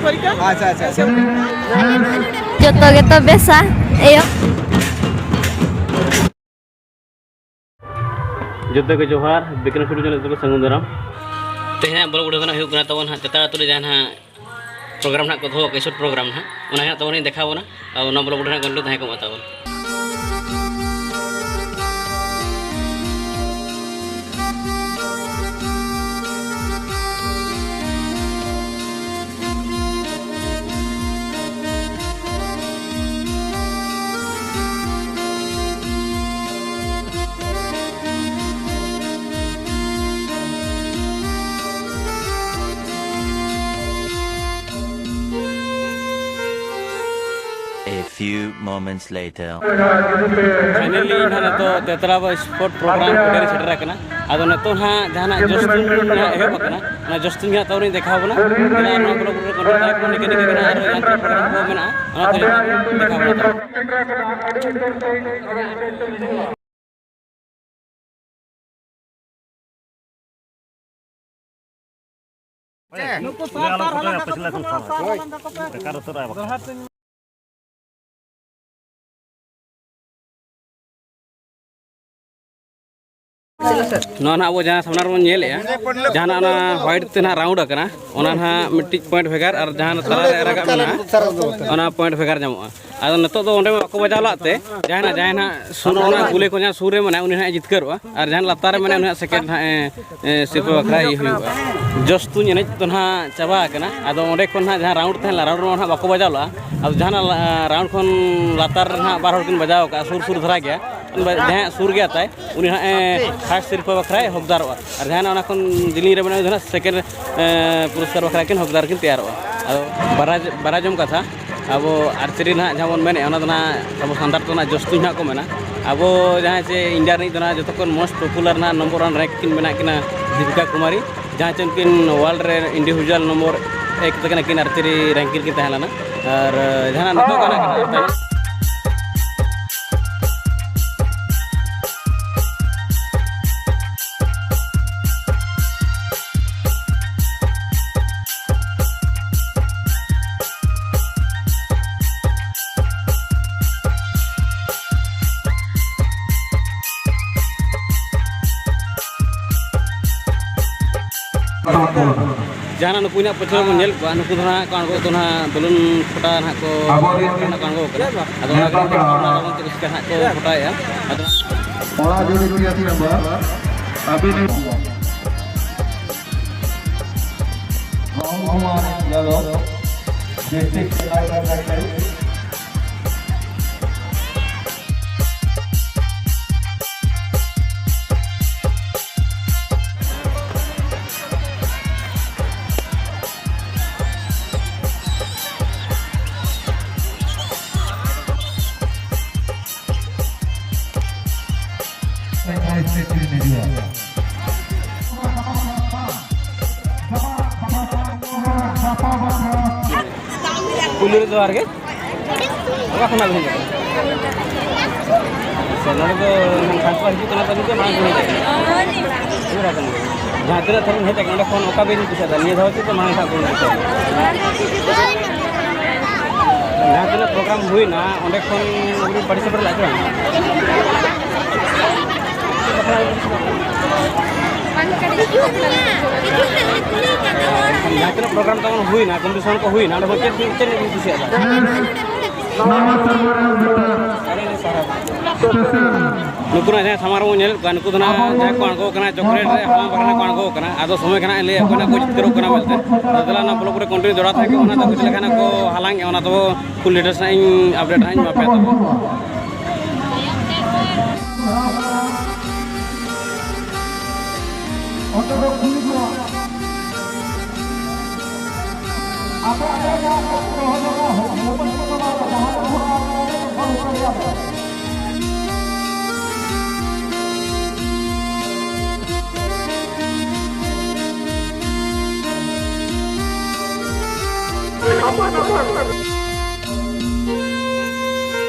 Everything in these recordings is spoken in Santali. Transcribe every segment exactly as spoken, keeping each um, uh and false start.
ᱟᱪᱪᱷᱟ, ᱟᱪᱪᱷᱟ, ᱟᱪᱪᱷᱟ᱾ ᱡᱚᱛᱚ ᱜᱮᱛᱚ ᱵᱮᱥᱟ, ᱮᱭᱳ᱾ ᱡᱚᱛᱚ ᱜᱮ ᱡᱚᱦᱟᱨ, ᱵᱤᱠᱨᱚᱢ ᱥᱴᱩᱰᱤᱭᱳ ᱪᱮᱱᱮᱞ ᱛᱮᱠᱚ ᱥᱟᱹᱜᱩᱱ ᱫᱟᱨᱟᱢ᱾ ᱛᱮᱦᱮᱧᱟᱜ ᱵᱞᱚᱜ ᱵᱷᱤᱰᱤᱭᱳ ᱫᱚ ᱱᱟᱦᱟᱜ ᱦᱩᱭᱩᱜ ᱠᱟᱱᱟ ᱛᱟᱵᱚᱱ ᱦᱟᱸᱜ ᱪᱟᱛᱟᱨ ᱟᱹᱛᱩ ᱨᱮ ᱡᱟᱦᱟᱸ ᱱᱟᱦᱟᱜ ᱯᱨᱳᱜᱨᱟᱢ ᱱᱟᱦᱟᱜ ᱠᱚ ᱫᱚᱦᱚ ᱠᱟᱜᱼᱟ, ᱥᱩᱴ ᱯᱨᱳᱜᱨᱟᱢ ᱱᱟᱦᱟᱜ, ᱚᱱᱟ ᱜᱮ ᱱᱟᱦᱟᱜ ᱛᱟᱵᱚᱱ ᱤᱧ ᱫᱮᱠᱷᱟᱣ ᱵᱚᱱᱟ᱾ ᱟᱨ ᱚᱱᱟ ᱵᱞᱚᱜ ᱵᱷᱤᱰᱤᱭᱳ ᱱᱟᱦᱟᱜ ᱠᱚᱱᱴᱤᱱᱤᱭᱩ ᱛᱟᱦᱮᱸ ᱠᱚᱜ ᱢᱟ ᱛᱟᱵᱚᱱ᱾ A few moments later. Finally, ᱱᱟᱦᱟᱜ ᱱᱤᱛᱚᱜ ᱛᱮᱛᱨᱟ ᱵᱟ ᱥᱯᱳᱨᱴ ᱯᱨᱳᱜᱨᱟᱢ ᱠᱚ ᱰᱷᱮᱨ ᱥᱮᱴᱮᱨ ᱟᱠᱟᱱᱟ᱾ ᱟᱫᱚ ᱱᱤᱛᱚᱜ ᱱᱟᱦᱟᱜ ᱡᱟᱦᱟᱱᱟᱜ ᱡᱳᱥ ᱛᱩᱧ ᱱᱟᱦᱟᱜ ᱮᱦᱚᱵ ᱟᱠᱟᱱᱟ, ᱚᱱᱟ ᱡᱳᱥ ᱛᱩᱧ ᱱᱟᱦᱟᱜ ᱛᱟᱵᱚᱱ ᱤᱧ ᱫᱮᱠᱷᱟᱣ ᱵᱚᱱᱟ᱾ ᱟᱨ ᱱᱚᱣᱟ ᱵᱞᱚᱜ ᱨᱮ ᱠᱚᱱᱴᱤᱱᱤᱭᱩ ᱛᱟᱦᱮᱸ ᱠᱚᱜ ᱢᱟ, ᱱᱤᱝᱠᱟᱹ ᱱᱤᱝᱠᱟᱹ ᱠᱟᱱᱟ, ᱟᱨ ᱡᱟᱦᱟᱱ ᱯᱨᱳᱜᱨᱟᱢ ᱠᱚ ᱢᱮᱱᱟᱜᱼᱟ, ᱚᱱᱟ ᱠᱚ ᱡᱚᱛᱚ ᱫᱮᱠᱷᱟᱣ ᱵᱚᱱᱟ᱾ ᱱᱩᱠᱩ ᱥᱟᱨ, ᱥᱟᱨ, ᱦᱟᱱᱟ ᱫᱟᱠᱟ ᱯᱮ ᱥᱟᱵᱟ, ᱥᱟᱨ, ᱦᱟᱱᱟ ᱫᱟᱠᱟ ᱯᱮ᱾ ᱵᱮᱠᱟᱨ ᱩᱛᱟᱹᱨᱚᱜᱼᱟ ᱵᱟᱠᱷᱟᱱ᱾ ᱱᱚᱣᱟ ᱱᱟᱦᱟᱜ ᱟᱵᱚ ᱡᱟᱦᱟᱸ ᱥᱟᱢᱱᱟ ᱨᱮᱵᱚᱱ ᱧᱮᱞᱮᱜᱼᱟ, ᱡᱟᱦᱟᱱᱟᱜ ᱚᱱᱟ ᱦᱳᱣᱟᱭᱤᱴ ᱛᱮ ᱱᱟᱦᱟᱜ ᱨᱟᱣᱩᱱᱰ ᱟᱠᱟᱱᱟ, ᱚᱱᱟ ᱱᱟᱦᱟᱜ ᱢᱤᱫᱴᱤᱡ ᱯᱚᱭᱮᱱᱴ ᱵᱷᱮᱜᱟᱨ ᱟᱨ ᱡᱟᱦᱟᱸ ᱛᱟᱞᱟ ᱨᱮ ᱨᱟᱠᱟᱵ ᱢᱮᱱᱟᱜᱼᱟ, ᱚᱱᱟ ᱯᱚᱭᱮᱱᱴ ᱵᱷᱮᱜᱟᱨ ᱧᱟᱢᱚᱜᱼᱟ᱾ ᱟᱫᱚ ᱱᱤᱛᱚᱜ ᱫᱚ ᱚᱸᱰᱮ ᱢᱟ ᱵᱟᱠᱚ ᱵᱟᱡᱟᱣ ᱞᱟᱜ ᱛᱮ, ᱡᱟᱦᱟᱸᱭ ᱱᱟᱜ, ᱡᱟᱦᱟᱸᱭ ᱱᱟᱜ ᱥᱩᱨ ᱚᱱᱟ ᱜᱩᱞᱤ ᱠᱚ ᱡᱟᱦᱟᱸ ᱥᱩᱨ ᱨᱮ ᱢᱮᱱᱟᱭ, ᱩᱱᱤ ᱱᱟᱜ ᱮ ᱡᱤᱛᱠᱟᱹᱨᱚᱜᱼᱟ, ᱟᱨ ᱡᱟᱦᱟᱸᱭ ᱞᱟᱛᱟᱨ ᱨᱮ ᱢᱮᱱᱟᱭ, ᱩᱱᱤ ᱱᱟᱜ ᱥᱮᱠᱮᱱᱰ ᱱᱟᱜ ᱮ, ᱮ, ᱥᱤᱨᱯᱟᱹ ᱵᱟᱠᱷᱨᱟ ᱤᱭᱟᱹ ᱦᱩᱭᱩᱜᱼᱟ᱾ ᱡᱚᱥ ᱛᱩᱧ ᱮᱱᱮᱡ ᱫᱚ ᱱᱟᱜ ᱪᱟᱵᱟ ᱟᱠᱟᱱᱟ᱾ ᱟᱫᱚ ᱚᱸᱰᱮ ᱠᱷᱚᱱ ᱱᱟᱜ ᱡᱟᱦᱟᱸ ᱨᱟᱣᱩᱱᱰ ᱛᱟᱦᱮᱸ ᱞᱮᱱᱟ, ᱨᱟᱣᱩᱱᱰ ᱨᱮᱢᱟ ᱱᱟᱜ ᱵᱟᱠᱚ ᱵᱟᱡᱟᱣ ᱞᱟᱜᱼᱟ᱾ ᱟᱫᱚ ᱡᱟᱦᱟᱸ ᱱᱟᱜ ᱞᱟ-, ᱨᱟᱣᱩᱱᱰ ᱠᱷᱚᱱ ᱞᱟᱛᱟᱨ ᱨᱮ ᱱᱟᱜ ᱵᱟᱨ ᱦᱚᱲ ᱠᱤᱱ ᱵᱟᱡᱟᱣ ᱟᱠᱟᱫᱼᱟ, ᱥᱩᱨ ᱥᱩᱨ ᱫᱷᱟᱨᱟ ᱜᱮᱭᱟ᱾ ᱡᱟᱦᱟᱸᱭᱟᱜ ᱥᱩᱨ ᱜᱮᱭᱟ ᱛᱟᱭ, ᱩᱱᱤ ᱱᱟᱜ, ᱮ, ᱯᱷᱟᱥᱴ ᱥᱤᱨᱯᱟᱹ ᱵᱟᱠᱷᱨᱟᱭ ᱦᱚᱠᱫᱟᱨᱚᱜᱼᱟ, ᱟᱨ ᱡᱟᱦᱟᱸᱭ ᱱᱟᱜ ᱚᱱᱟ ᱠᱷᱚᱱ ᱡᱤᱞᱤᱧ ᱨᱮ ᱢᱮᱱᱟᱭ, ᱩᱱᱤ ᱫᱚ ᱱᱟᱜ ᱥᱮᱠᱮᱱᱰ, ᱮ, ᱯᱩᱨᱚᱥᱠᱟᱨ ᱵᱟᱠᱷᱨᱟ ᱠᱤᱱ ᱦᱚᱠᱫᱟᱨ ᱠᱤᱱ ᱛᱮᱭᱟᱨᱚᱜᱼᱟ᱾ ᱟᱫᱚ ᱵᱟᱲᱟᱭ, ᱵᱟᱲᱟᱭ ᱡᱚᱝ ᱠᱟᱛᱷᱟ, ᱟᱵᱚ ᱟᱨᱪᱟᱨᱤ ᱱᱟᱦᱟᱜ ᱡᱟᱦᱟᱸ ᱵᱚᱱ ᱢᱮᱱᱮᱫᱼᱟ, ᱚᱱᱟ ᱫᱚ ᱱᱟᱦᱟᱜ ᱟᱵᱚ ᱥᱟᱱᱛᱟᱲ ᱫᱚ ᱱᱟᱦᱟᱜ ᱡᱚᱥ ᱛᱩᱧ ᱱᱟᱦᱟᱜ ᱠᱚ ᱢᱮᱱᱟ᱾ ᱟᱵᱚ ᱡᱟᱦᱟᱸᱭ ᱪᱮ ᱤᱱᱰᱤᱭᱟ ᱨᱤᱱᱤᱡ ᱫᱚ ᱱᱟᱦᱟᱜ ᱡᱚᱛᱚ ᱠᱷᱚᱱ ᱢᱳᱥᱴ ᱯᱚᱯᱩᱞᱟᱨ ᱱᱟᱦᱟᱜ ᱱᱚᱢᱵᱚᱨ ᱚᱣᱟᱱ ᱨᱮᱝᱠ ᱠᱤᱱ ᱢᱮᱱᱟᱜ ᱠᱤᱱᱟ ᱫᱤᱯᱤᱠᱟ ᱠᱩᱢᱟᱨᱤ, ᱡᱟᱦᱟᱸ ᱪᱮ ᱩᱱᱠᱤᱱ ᱣᱟᱨᱞᱰ ᱨᱮ ᱤᱱᱰᱤᱵᱷᱤᱡᱩᱣᱟᱞ ᱱᱚᱢᱵᱚᱨ ᱮᱠ ᱛᱟᱹᱠᱤᱱ ᱟᱹᱠᱤᱱ ᱟᱨᱪᱟᱨᱤ ᱨᱮᱝᱠᱤᱝ ᱨᱮᱠᱤᱱ ᱛᱟᱦᱮᱸ ᱞᱮᱱᱟ᱾ ᱟᱨ ᱡᱟᱦᱟᱱᱟᱜ ᱱᱤᱛᱚᱜ ᱜᱟᱱ ᱟᱠᱟᱱᱟ᱾ ᱡᱟᱦᱟᱱᱟᱜ ᱱᱩᱠᱩ ᱱᱟᱜ ᱯᱟᱹᱪᱷᱞᱟᱹ ᱵᱚᱱ ᱧᱮᱞ ᱠᱚᱣᱟ, ᱱᱩᱠᱩ ᱫᱚ ᱱᱟᱜ ᱠᱚ ᱟᱬᱜᱚ ᱫᱚ ᱱᱟᱜ ᱵᱟᱞᱩᱱ ᱯᱷᱚᱴᱟ ᱱᱟᱜ ᱠᱚ ᱟᱵᱚᱨᱮᱱ ᱯᱷᱚᱴᱟ ᱱᱟᱜ ᱠᱚ ᱟᱬᱜᱚ ᱠᱟᱱᱟ᱾ ᱟᱫᱚ ᱚᱱᱟ ᱜᱮ ᱱᱮᱛᱟ ᱱᱟᱜ ᱠᱚᱲᱟ ᱪᱮᱫ ᱞᱮᱠᱟ ᱱᱟᱜ ᱠᱚ ᱯᱷᱚᱴᱟᱭᱮᱫᱼᱟ᱾ ᱟᱫᱚ ᱚᱲᱟᱜ ᱡᱩᱫᱤ ᱯᱮᱭᱟ ᱥᱤ number, Abin Ram Kumar Yadav, district general secretary. ᱯᱩᱭᱞᱩ ᱨᱮ ᱡᱚᱦᱟᱨ ᱜᱮ᱾ ᱚᱠᱟ ᱠᱷᱚᱱᱟᱜ ᱵᱤᱱ ᱦᱮᱡ ᱟᱠᱟᱱᱟ? ᱟᱪᱪᱷᱟ, ᱱᱚᱰᱮ ᱫᱚ ᱮᱱᱟᱝ ᱴᱨᱟᱱᱥᱯᱷᱟᱨ ᱦᱤᱡᱩᱜ ᱠᱟᱱᱟ ᱛᱚ, ᱱᱤᱛᱚᱜ ᱢᱟᱲᱟᱝ ᱠᱷᱚᱱ ᱦᱮᱡ ᱟᱠᱟᱱᱟ᱾ ᱱᱚᱰᱮ ᱠᱷᱚᱱ ᱚᱠᱟ ᱵᱤᱱ ᱠᱩᱥᱤᱭᱟᱫᱟ? ᱱᱤᱭᱟᱹ ᱫᱷᱟᱣ ᱪᱮᱫ ᱠᱚ ᱢᱟᱲᱟᱝ ᱠᱷᱚᱱ ᱵᱤᱱ ᱠᱩᱥᱤᱭᱟᱫᱟ? ᱡᱟᱦᱟᱸ ᱛᱤᱱᱟᱹᱜ ᱯᱨᱳᱜᱨᱟᱢ ᱦᱩᱭᱱᱟ, ᱚᱸᱰᱮ ᱠᱷᱚᱱ ᱵᱤᱱ ᱯᱟᱨᱴᱤᱥᱤᱯᱮᱴ ᱞᱮᱫᱟ ᱥᱮ ᱵᱟᱝ? ᱡᱟᱦᱟᱸ ᱛᱤᱱᱟᱹᱜ ᱯᱨᱳᱜᱨᱟᱢ ᱛᱟᱵᱚᱱ ᱦᱩᱭᱱᱟ, ᱠᱚᱢᱯᱤᱴᱤᱥᱚᱱ ᱠᱚ ᱦᱩᱭᱱᱟ, ᱚᱸᱰᱮ ᱠᱷᱚᱱ ᱪᱮᱫ ᱵᱤᱱ, ᱪᱮᱫ ᱵᱤᱱ ᱠᱩᱥᱤᱭᱟᱫᱟ? ᱱᱩᱠᱩ ᱱᱟᱜ ᱡᱟᱦᱟᱸᱭ ᱥᱟᱢᱟᱝ ᱨᱮᱵᱚᱱ ᱧᱮᱞᱮᱫ ᱠᱚᱣᱟ, ᱱᱩᱠᱩ ᱫᱚ ᱱᱟᱜ ᱡᱟᱦᱟᱸᱭ ᱠᱚ ᱟᱬᱜᱚ ᱠᱟᱱᱟ, ᱪᱚᱠᱞᱮᱴ ᱨᱮ ᱦᱟᱞᱟᱝ ᱵᱟᱠᱷᱨᱟ ᱠᱚ ᱟᱬᱜᱚ ᱠᱟᱱᱟ᱾ ᱟᱫᱚ ᱥᱚᱢᱚᱭ ᱠᱷᱟᱱ ᱦᱟᱸᱜ ᱞᱟᱹᱭ ᱟᱠᱚ ᱱᱟᱜ ᱠᱚ ᱡᱤᱛᱠᱟᱹᱨᱚᱜ ᱠᱟᱱᱟ ᱢᱮᱱᱛᱮ᱾ ᱟᱫᱚ ᱛᱟᱦᱚᱞᱮ ᱚᱱᱟ ᱵᱞᱚᱜ ᱨᱮ ᱠᱚᱱᱴᱤᱱᱤᱭᱩ ᱡᱚᱲᱟᱣ ᱛᱟᱦᱮᱸ ᱠᱚᱜ, ᱚᱱᱟ ᱫᱚ ᱪᱮᱫ ᱞᱮᱠᱟ ᱱᱟᱜ ᱠᱚ ᱦᱟᱞᱟᱝ ᱮᱫᱼᱟ, ᱚᱱᱟ ᱫᱚ ᱯᱷᱩᱞ ᱰᱤᱴᱮᱞᱥ ᱱᱟᱜ ᱤᱧ ᱟᱯᱰᱮᱴ ᱦᱟᱸᱜ ᱤᱧ ᱮᱢᱟ ᱯᱮᱭᱟ ᱛᱚᱵᱮ᱾ ᱚᱸᱰᱮ ᱫᱚ ᱠᱩᱲᱤ ᱠᱚ ᱟᱯᱮ ᱟᱯᱮ ᱡᱟᱦᱟᱸ ᱠᱚ ᱫᱚᱦᱚ ᱡᱚᱝᱟ, ᱦᱚᱯᱚᱱ ᱠᱚ ᱫᱚ ᱵᱟᱝ, ᱡᱟᱦᱟᱸ ᱠᱚ ᱫᱚᱦᱚ ᱠᱟᱜᱼᱟ, ᱚᱱᱟ ᱫᱚ ᱵᱟᱝ ᱠᱚ ᱧᱟᱢᱟ᱾ ᱟᱯᱟᱱ ᱟᱯᱟᱱ᱾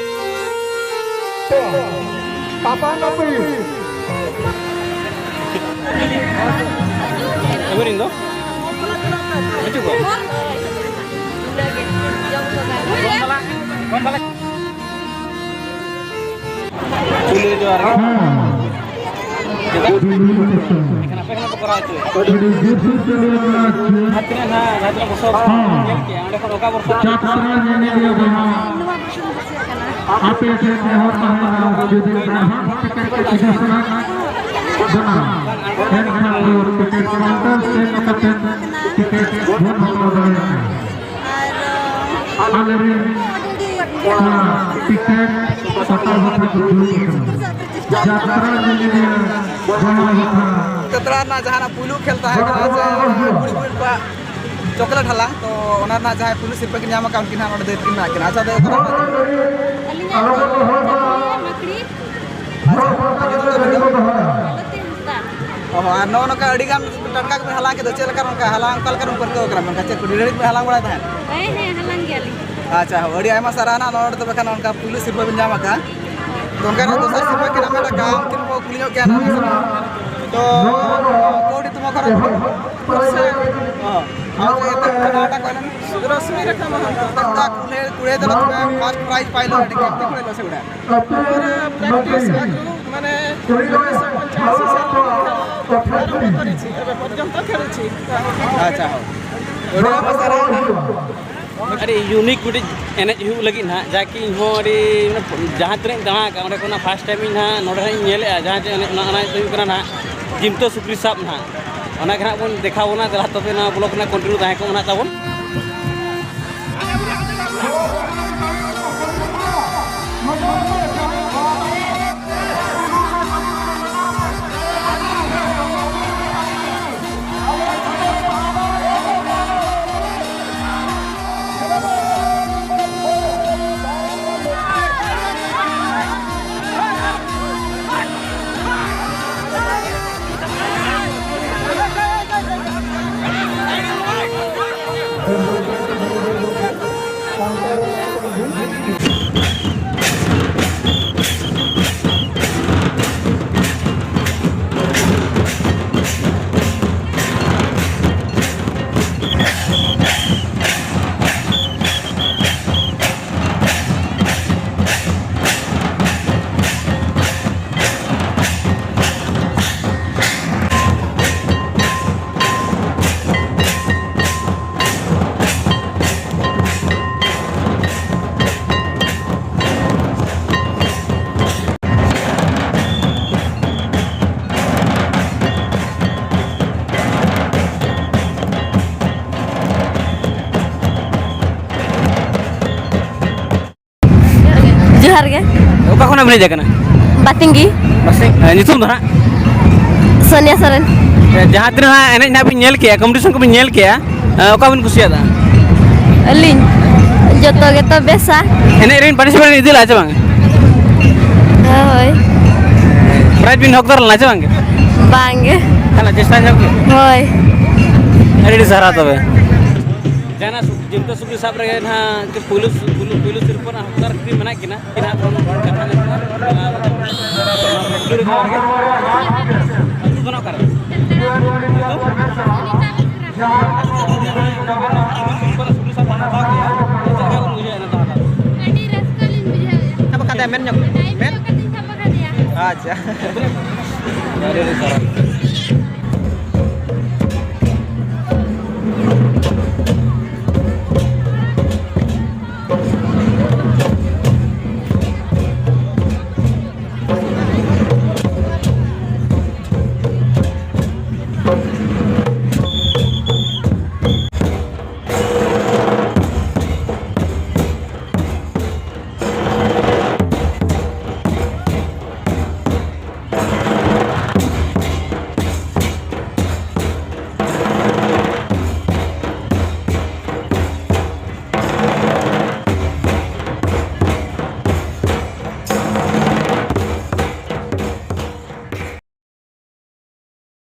ᱯᱟᱯᱟ ᱱᱟᱯᱤ᱾ ᱮᱵᱮᱨᱤᱧ ᱫᱚ? ᱦᱤᱡᱩᱜ ᱠᱚ᱾ ᱠᱩᱞᱤ ᱡᱚᱦᱟᱨ ᱜᱮ᱾ ᱪᱮᱫᱟᱜ? ᱮᱱᱠᱷᱟᱱ ᱟᱯᱮ ᱠᱷᱚᱱᱟᱜ ᱯᱮ ᱠᱚᱨᱟᱣ ᱦᱚᱪᱚᱭᱟ᱾ ᱟᱹᱰᱤ ᱡᱳᱨ ᱥᱳᱨ ᱛᱮ ᱱᱚᱣᱟ ᱡᱟᱦᱟᱸ ᱛᱤᱱᱟᱹᱜ ᱵᱚᱨᱥᱚ ᱦᱚᱸ᱾ ᱧᱮᱞ ᱠᱮᱜᱼᱟ, ᱚᱸᱰᱮ ᱠᱷᱚᱱ ᱚᱠᱟ ᱵᱚᱨᱥᱚ ᱡᱟᱛᱨᱟ ᱧᱮᱧᱮᱞᱤᱭᱟᱹ ᱵᱚᱭᱦᱟ, ᱟᱯᱮ ᱴᱷᱮᱱ ᱱᱮᱦᱚᱨ ᱛᱟᱦᱮᱱᱟ, ᱡᱩᱫᱤ advance ticket ᱤᱫᱤ ᱥᱟᱱᱟ ᱵᱚᱱᱟ, ᱮᱱᱠᱷᱟᱱ ᱫᱚ ticket counter ᱥᱮᱱ ᱠᱟᱛᱮ ticket ᱵᱚᱱ ᱦᱟᱛᱟᱣ ᱫᱟᱲᱮᱭᱟᱜᱼᱟ᱾ ᱟᱞᱮᱨᱮᱱ ᱠᱚᱲᱟ ticket ᱠᱟᱴᱟᱣ ᱠᱟᱛᱮ ᱠᱚ ᱫᱩᱲᱩᱵ ᱟᱠᱟᱱᱟ᱾ ᱡᱟᱛᱨᱟ ᱧᱮᱧᱮᱞᱤᱭᱟᱹ ᱵᱚᱭᱦᱟ ᱠᱚ, ᱡᱟᱛᱨᱟ ᱨᱮᱱᱟᱜ ᱡᱟᱦᱟᱱᱟᱜ ᱯᱩᱭᱞᱩ ᱠᱷᱮᱞ ᱛᱟᱦᱮᱸ ᱠᱟᱱᱟ, ᱥᱮ ᱠᱩᱲᱤ ᱠᱚᱣᱟᱜ ᱪᱚᱠᱞᱮᱴ ᱦᱟᱞᱟᱝ, ᱛᱚ ᱚᱱᱟ ᱨᱮᱱᱟᱜ ᱡᱟᱦᱟᱸᱭ ᱯᱩᱭᱞᱩ ᱥᱤᱨᱯᱟᱹ ᱠᱤᱱ ᱧᱟᱢ ᱟᱠᱟᱫ, ᱩᱱᱠᱤᱱ ᱦᱟᱸᱜ ᱱᱚᱰᱮ ᱫᱟᱹᱭ ᱛᱟᱹᱠᱤᱱ ᱢᱮᱱᱟᱜ ᱠᱤᱱᱟ᱾ ᱟᱪᱪᱷᱟ, ᱫᱟᱹᱭ, ᱚᱠᱟ ᱠᱷᱚᱱ ᱯᱮ ᱦᱮᱡ ᱟᱠᱟᱱᱟ? ᱟᱹᱞᱤᱧᱟᱜ ᱫᱚ ᱢᱟᱹᱠᱲᱤ᱾ ᱟᱪᱪᱷᱟ, ᱟᱹᱞᱤᱧ ᱫᱚ ᱵᱤᱰᱟᱹᱣ᱾ ᱵᱟᱹᱛᱤ ᱦᱟᱸᱥᱫᱟ᱾ ᱚ, ᱟᱨ ᱱᱚᱜᱼᱚ ᱱᱚᱝᱠᱟ ᱟᱹᱰᱤ ᱜᱟᱱ ᱴᱟᱴᱠᱟ ᱜᱮᱯᱮ ᱦᱟᱞᱟᱝ ᱠᱮᱫᱟ, ᱪᱮᱫ ᱞᱮᱠᱟ ᱱᱚᱝᱠᱟ ᱦᱟᱞᱟᱝ, ᱚᱠᱟ ᱞᱮᱠᱟ ᱵᱮᱱ ᱯᱟᱹᱨᱠᱟᱹᱣ ᱠᱟᱱᱟ? ᱢᱮᱱᱠᱷᱟᱱ ᱪᱮᱫ ᱠᱚ ᱰᱷᱮᱨ ᱜᱮᱯᱮ ᱦᱟᱞᱟᱝ ᱵᱟᱲᱟᱭ ᱛᱟᱦᱮᱸᱫ? ᱦᱮᱸ, ᱦᱮᱸ, ᱦᱟᱞᱟᱝ ᱜᱮᱭᱟᱞᱤᱧ᱾ ᱟᱪᱪᱷᱟ, ᱦᱳᱭ, ᱟᱹᱰᱤ ᱟᱭᱢᱟ ᱥᱟᱨᱦᱟᱣ ᱱᱟᱜ ᱱᱚᱰᱮ ᱛᱚᱵᱮ ᱠᱷᱟᱱ ᱚᱱᱠᱟ ᱯᱩᱭᱞᱩ ᱥᱤᱨᱯᱟᱹ ᱵᱮᱱ ᱧᱟᱢ ᱟᱠᱟᱫᱼᱟ᱾ ᱛᱚ ᱚᱱᱠᱟ ᱜᱮ ᱫᱚᱥᱟᱨ ᱥᱤᱨᱯᱟᱹ ᱠᱤᱱ ᱦᱟᱢᱮᱴ ᱟᱠᱟᱫᱼᱟ, ᱩᱱᱠᱤᱱ ᱠᱚ ᱠᱩᱞᱤ ᱧᱚᱜ ᱠᱮᱭᱟ ᱱᱟᱜ᱾ ᱛᱚ ᱠᱟᱹᱣᱰᱤ ᱛᱚᱢᱟ ᱠᱷᱚᱨᱚᱪ ᱠᱚ? ᱯᱩᱭᱥᱟᱹ᱾ ᱚ, ᱟᱨ ᱪᱮᱫ ᱮᱴᱟᱜ ᱠᱚ ᱯᱟᱦᱴᱟ ᱠᱚ ᱮᱱᱟᱝ? ᱨᱚᱥᱢᱤ ᱨᱮᱠᱷᱟ ᱢᱟᱦᱟᱱᱛᱚ᱾ ᱮᱴᱟᱜ ᱠᱩᱞᱦᱤ ᱠᱩᱲᱤ ᱫᱚ ᱛᱚᱵᱮ first prize ᱯᱟᱭᱞᱚ ᱟᱹᱰᱤ ᱠᱟᱹᱴᱤᱡ ᱠᱷᱚᱱ ᱞᱚᱥᱮ ᱩᱰᱟ᱾ ᱯᱩᱨᱟᱹ practice ᱟᱹᱜᱩ, ᱢᱟᱱᱮ ᱩᱱᱤᱥᱥᱚ ᱯᱚᱧᱪᱟᱥᱤ ᱥᱟᱞ ᱠᱷᱚᱱ ᱟᱨᱟᱢᱵᱷᱚ ᱠᱚᱨᱮᱪᱷᱤ, ᱮᱵᱮ ᱯᱚᱨᱡᱚᱱᱛᱚ ᱠᱷᱮᱞᱪᱷᱤ᱾ ᱟᱪᱪᱷᱟ, ᱦᱳᱭ᱾ ᱟᱹᱰᱤ unique ᱢᱤᱫᱴᱤᱡ ᱮᱱᱮᱡ ᱦᱩᱭᱩᱜ ᱞᱟᱹᱜᱤᱫ ᱱᱟᱦᱟᱜ, ᱡᱟ ᱠᱤ ᱤᱧ ᱦᱚᱸ ᱟᱹᱰᱤ, ᱢᱟᱱᱮ, ᱡᱟᱦᱟᱸ ᱛᱤᱱᱟᱹᱜ ᱤᱧ ᱫᱟᱬᱟ ᱟᱠᱟᱫᱼᱟ, ᱚᱸᱰᱮ ᱠᱷᱚᱱᱟᱜ first time ᱤᱧ ᱱᱟᱦᱟᱜ ᱱᱚᱰᱮ ᱦᱟᱸᱜ ᱤᱧ ᱧᱮᱞᱮᱫᱼᱟ, ᱡᱟᱦᱟᱸ ᱡᱮ ᱮᱱᱮᱡ, ᱚᱱᱟ, ᱚᱱᱟ ᱫᱚ ᱦᱩᱭᱩᱜ ᱠᱟᱱᱟ ᱱᱟᱦᱟᱜ ᱡᱤᱢᱛᱟᱹ ᱥᱩᱠᱨᱤ ᱥᱟᱵ ᱱᱟᱦᱟᱜ᱾ ᱚᱱᱟ ᱜᱮ ᱱᱟᱦᱟᱜ ᱵᱚᱱ ᱫᱮᱠᱷᱟᱣ ᱵᱚᱱᱟ, ᱫᱮᱞᱟ ᱛᱚᱵᱮ ᱱᱚᱣᱟ vlog ᱨᱮᱱᱟᱜ continue ᱛᱟᱦᱮᱸ ᱠᱚᱜ ᱱᱟᱦᱟᱜ ᱛᱟᱵᱚᱱ᱾ ᱡᱚᱦᱟᱨ ᱜᱮ᱾ ᱚᱠᱟ ᱠᱷᱚᱱᱟᱜ ᱵᱤᱱ ᱦᱮᱡ ᱟᱠᱟᱱᱟ? ᱵᱟᱛᱤᱝᱜᱤ᱾ ᱵᱟᱥᱮ, ᱮ, ᱧᱩᱛᱩᱢ ᱫᱚ ᱦᱟᱸᱜ? ᱥᱳᱱᱤᱭᱟ ᱥᱚᱨᱮᱱ᱾ ᱮ, ᱡᱟᱦᱟᱸ ᱛᱤᱱᱟᱹᱜ ᱦᱟᱸᱜ ᱮᱱᱮᱡ ᱱᱟᱦᱟᱜ ᱵᱤᱱ ᱧᱮᱞ ᱠᱮᱜᱼᱟ, ᱠᱚᱢᱯᱤᱴᱤᱥᱚᱱ ᱠᱚᱵᱤᱱ ᱧᱮᱞ ᱠᱮᱜᱼᱟ, ᱮ, ᱚᱠᱟ ᱵᱤᱱ ᱠᱩᱥᱤᱭᱟᱫᱟ? ᱟᱹᱞᱤᱧ? ᱡᱚᱛᱚ ᱜᱮᱛᱚ ᱵᱮᱥᱟ᱾ ᱮᱱᱮᱡ ᱨᱮᱵᱤᱱ ᱯᱟᱨᱴᱤᱥᱤᱯᱮᱴ ᱤᱫᱤ ᱞᱮᱫᱼᱟ ᱪᱮ ᱵᱟᱝ? ᱦᱳᱭ᱾ ᱯᱨᱟᱭᱤᱡᱽ ᱵᱤᱱ ᱦᱚᱠᱫᱟᱨ ᱞᱮᱱᱟ ᱪᱮ ᱵᱟᱝ? ᱵᱟᱝ ᱜᱮ᱾ ᱛᱟᱦᱚᱞᱮ ᱪᱮᱥᱴᱟ ᱧᱚᱜ ᱜᱮ᱾ ᱦᱳᱭ᱾ ᱟᱹᱰᱤ ᱟᱹᱰᱤ ᱥᱟᱨᱦᱟᱣ ᱛᱚᱵᱮ᱾ ᱡᱟᱦᱟᱱᱟᱜ ᱥᱩ-, ᱡᱤᱵᱠᱟᱹ ᱥᱩᱠᱨᱤ ᱥᱟᱵ ᱨᱮᱜᱮ ᱱᱟᱦᱟᱜ ᱯᱩᱭᱞᱩ ᱥᱩ-, ᱯᱩᱭᱞᱩ, ᱯᱩᱭᱞᱩ ᱥᱤᱨᱯᱟᱹ ᱨᱮᱱᱟᱜ ᱦᱚᱠᱫᱟᱨ ᱠᱤᱱ ᱢᱮᱱᱟᱜ ᱠᱤᱱᱟ᱾ ᱟᱹᱛᱩ ᱫᱚ ᱱᱟᱦᱟᱜ ᱚᱠᱟᱨᱮ? ᱟᱹᱰᱤ ᱨᱟᱹᱥᱠᱟᱹ ᱞᱤᱧ ᱵᱩᱡᱷᱟᱹᱣᱮᱫᱼᱟ᱾ ᱥᱟᱵ ᱟᱠᱟᱫᱮᱭᱟ, ᱢᱮᱱ ᱧᱚᱜ ᱢᱮ᱾ ᱴᱟᱭᱤᱢ ᱢᱮᱱ? ᱧᱚᱜ ᱠᱟᱛᱮᱧ ᱥᱟᱵ ᱟᱠᱟᱫᱮᱭᱟ᱾ ᱟᱪᱪᱷᱟ᱾ ᱟᱹᱰᱤ ᱟᱹᱰᱤ ᱥᱟᱨᱦᱟᱣ᱾